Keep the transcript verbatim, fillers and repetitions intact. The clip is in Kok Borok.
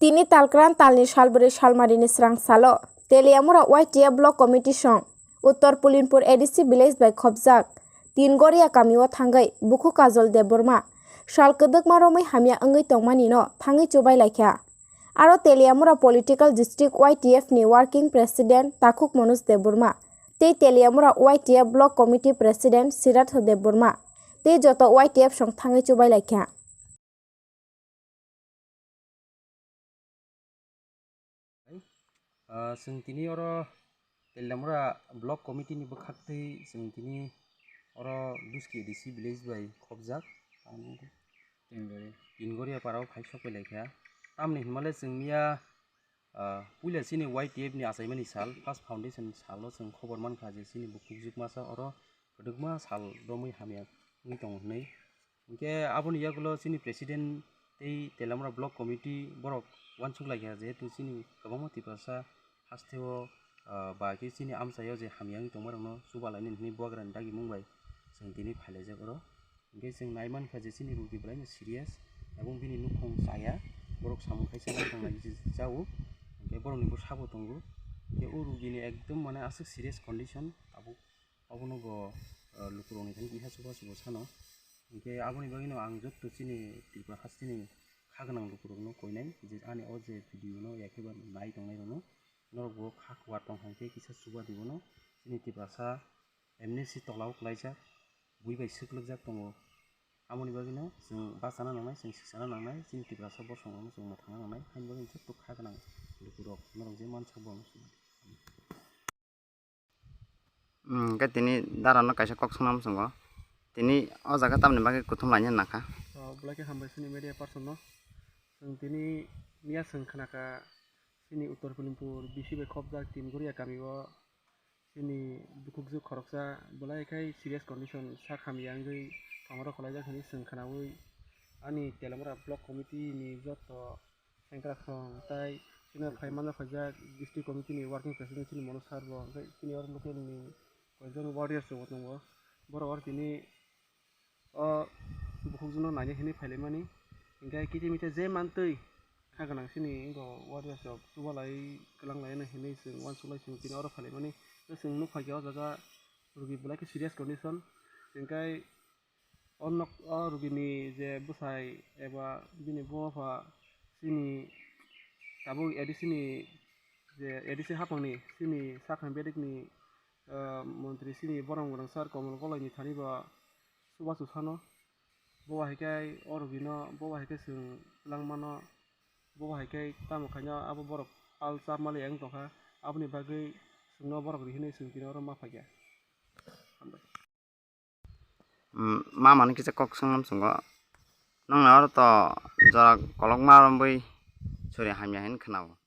Tini talkran talni salbwrwi salmarini srang salo Teliamura Y T F Block Committee song Uttor Pulinpur A D C village bai khopjak Tingoria kamio thangwi bukhu Kajol Debbarma sal kwdwkma romwi hamya wngwi tongmanino thangwi chubai laikha. Aro Teliamura Political District Y T F ni Working President Takhuk Manoj Debbarma tei Teliamura Y T F Block Committee President Siddhartha Debbarma tei joto Y T F song thangwi chubai laikha. Ah, chwng tini oro Teliamura Block Committee ni bwkhaktwi chwng tini oro Duski A D C village bai khopjak. Tingoria. Tingoria parao phai sokpailaikha. Tamni hwnmale chwng miya, ah, puila chini Y T F ni achaimani sal, first foundation salo chwng khobor mankha je chini bukhukjwk masa oro kwdwkma sal romwi hamya wngwi tongo hwnwi. Hinkhe aboni yagulo chini president tei Teliamura Block Committee borok uansuk laikha, jehetu chini kwbangma Tiprasa hasteo, ah, ba khe chini amchaio je hamya wngwi tongmarokno chubalainani hwnwi bubagrani dagimung bai chwng tini phailaijak oro. Hinkhe chwng naimankha je chini rugi belaino serious, ebong bini nukhung chaya, borok samung khaisa nai tonglai jao, hinkhe borokni bwsabo tongo, hinkhe o rugini ekdom mane aswk serious condition tabuk. Obono bo, ah, lukurokni thani kisa chubachu bo sano. Hinkhe aboni bagwino ang jotto chini Tripura hasteni kha gwnang lukurokno koinai je ani o je video no yakhe ba nai tongnairokno norok bo kha kuwar tong hai khe kisa chuba di bono. Chini Tiprasa M N C tola o klaijak, bui bai swklwkjak tongo. Aboni bagwino chwng bachana nangnai, chwng sichana nangnai, chini Tiprasa bosongrokno chwng mwthangna nangnai. Haini bagwino jotto kha gwnang lukurok norok je mansak bo ang swngo. Hmm, hwnkhe tini dara no kaisa kok swnam swngo. Tini o jaga tamni bagwi kuthum laina nangkha. O, belai khe hambai chini media person no. Chwng tini miya chwng khnakha chini Uttor Pulinpur B C bai khopjak Tingoria kami o chini bukhukjwk khoroksa belai khai serious condition sak hamya wngwi thongmaro khwlaijak hinwi chwng khnaui ani Teliamura block committee ni joto sengkrakrok tai chini phai manjak phaijak district committee ni working president chini Monu sir bo, hwnkhe chini oro local ni koijon warriors rok bo tongo. Borok oro tini o bukhukjwkno naina hinwi phailaimani, hwnkhe kitimita je mantwi kha gwnang chini wngkha warriors rok chubalai kwlanglai hinwi chwng uansuk lai chwng tini oro phailaimani. Tei chwng nukphaikha o jaga rogi belai khe serious condition, hwnkhe o nok, o rugini je bwsai eba bini buma pha chini tabuk A D C ni je A D C haphangni chini sakha bedekni, ah, montri chini borom gwnang sir Komol Goloini thani bo chubachu sano. Bo hai khe o rugino, bo hai khe chwng twlang mano, bo hai khe tamo khaino abo borok pal chap mali wng tongkha, aboni bagwi chwngno borok ri hinwi chwng tini oro ma phaikha. Hambai. Mm, ma mani kisa kok swngnam chwngo. Nwng oro to jora kolokma romwi sori hamya hin khwnao.